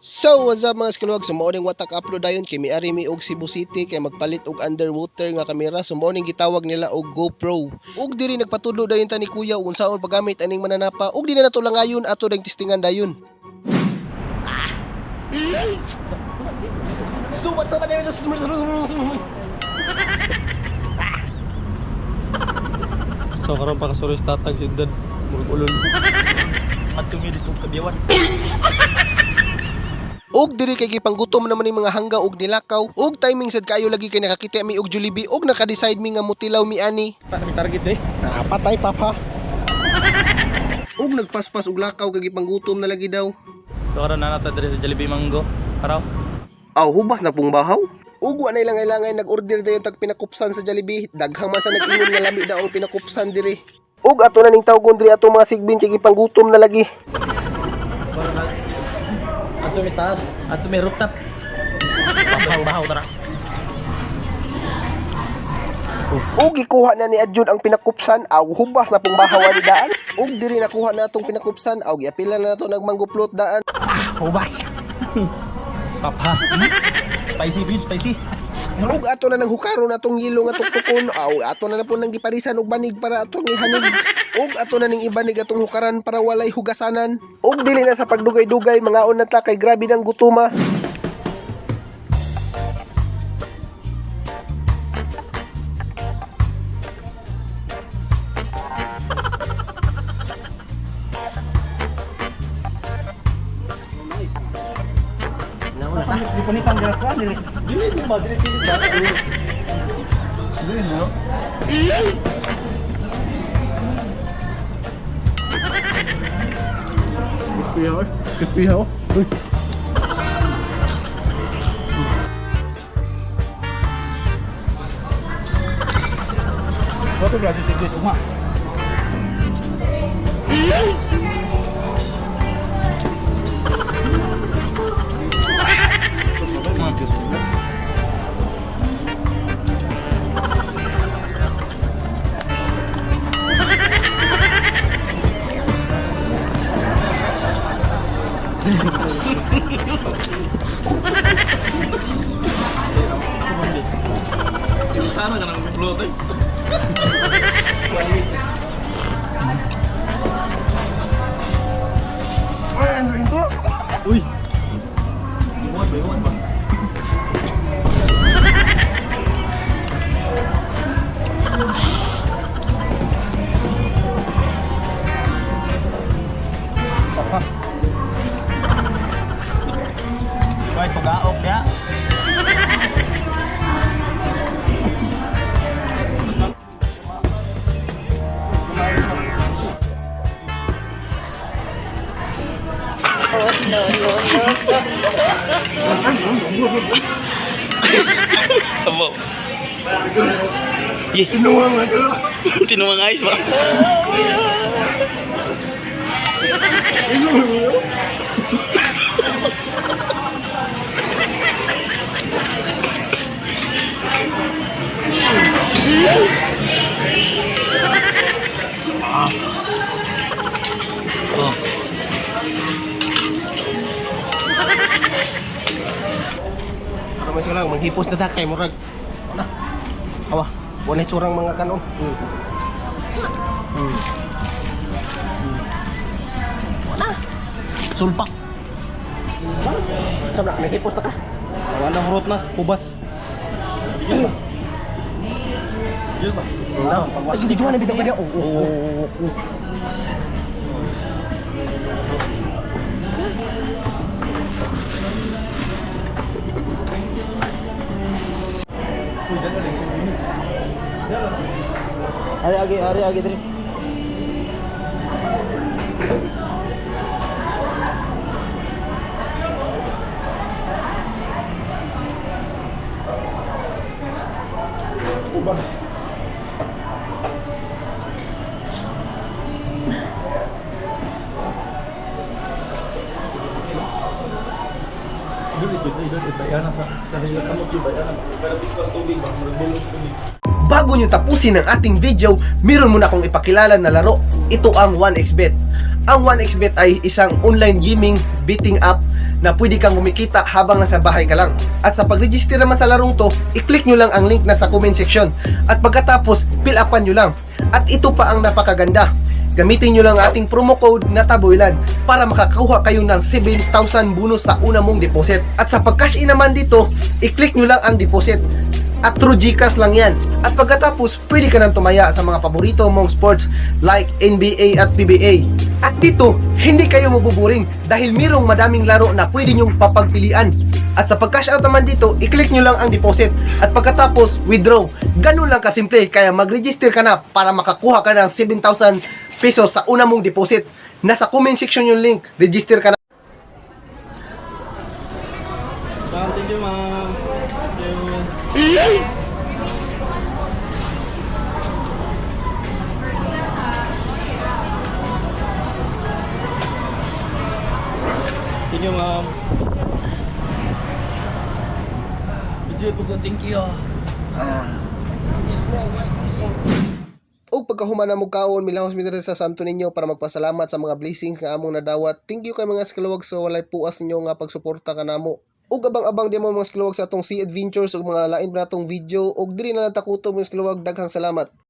So, what's up, mga skulwag? So, mao ning watak upload dayon kay miari mi og Cebu City kay magpalit og underwater nga kamera. So, mao ning gitawag nila og GoPro. Ug diri nagpatudlo dayon ta ni Kuya ug unsaon paggamit aning mananapa. Ug di na nato langayon, ato dang testingan dayon. So, what's up? So karon pa kasuris tatag si Dad. Murag ulol. At tumilit og kabiyawan. Og diri kay gipanggutom naman ning mga hangga og nilakaw. Og timing sad kayo lagi kay nakakita mi og Jollibee og naka-decide mi nga mutilaw mi ani. Ta kami target eh. Napatay, papa. Og nagpaspas og lakaw kay gipanggutom na lagi daw. So karon na nata diri sa Jollibee Mango. Araw. Aw, hubas na pong bahaw. Ug wa na ilang ilangay, nag-order dayon tag pinakupsan sa Jollibee. Daghang man sa nag-ingon nga lami daw ang pinakupsan diri. Ug ato na ning tawgon diri atong mga sigbin kay gipanggutom na lagi. Ato mi taas, ato mi rooftop. Bahaw bahaw tara. Ug gikuha na ni Adjun ang pinakupsan, aw hubas na pong bahaw ani daan. Ug diri nakuha na atong pinakupsan, aw giapila na nato nag mango float daan. Hubas. Papa. Spicy beef, spicy. Ug ato na nang hukaron atong yelo nga tuktukon, aw ato na na po nang giparisan og banig para atong ihanig. Ug ato na ning ibanig atong hukaran para walay hugasanan. Ug dili na sa pagdugay-dugay, mangaon na ta kay grabe nang gutuma. Di pa ni tang gas dili. Dili mo ba dili dili ba? Dili no. Crispy ho. Wato klase si Chris uma. Sana ka nang upload eh. Uy. Iwan ba, iwan ba? Ay, tugaok ya. Sabaw. Tinuwang Tinuwang ayos ba? Oh. Ano man sila manghipos na ta kay murag. Ana. Awa, wala tsurang mga kanon. Wala. Sulpak. Sabra, naghipos na ka. Wala hurot na, hubas. Diyo ba? No. Ay, hindi na bitaw ka niya. Oo. Ari agi, ari agi diri. Dili dili dili bayana sa hila kamot yung bayana. Pero biswas tubig ba, murag bulong tubig. Bago nyo tapusin ang ating video, meron muna akong ipakilala na laro. Ito ang 1xBet. Ang 1xBet ay isang online gaming betting app na pwede kang kumikita habang nasa bahay ka lang. At sa pag-register naman sa larong to, i-click nyo lang ang link na sa comment section. At pagkatapos, fill upan nyo lang. At ito pa ang napakaganda. Gamitin nyo lang ang ating promo code na Taboylan para makakuha kayo ng 7,000 bonus sa una mong deposit. At sa pag-cash in naman dito, i-click nyo lang ang deposit. At through GCash lang yan. At pagkatapos, pwede ka nang tumaya sa mga paborito mong sports like NBA at PBA. At dito, hindi kayo mabuburing dahil mayroong madaming laro na pwede nyong papagpilian. At sa pag-cash out naman dito, i-click nyo lang ang deposit. At pagkatapos, withdraw. Ganun lang kasimple, kaya mag-register ka na para makakuha ka ng 7,000 pesos sa una mong deposit. Nasa comment section yung link. Register ka na. Ma'am, thank you, ma'am. Thank you. Thank you, ma'am. Enjoy po ko, thank you. Og pagkahuman na mo kaon, milahos mi diri sa Santo Niño para magpasalamat sa mga blessings nga among nadawat. Thank you kay mga eskalawag sa walay puas ninyo nga pagsuporta kanamo. Ug abang-abang di mo, mga eskalawag, sa atong Sea Adventures ug mga lain pa natong video, ug diri na lang takuto, mga eskalawag. Daghang salamat.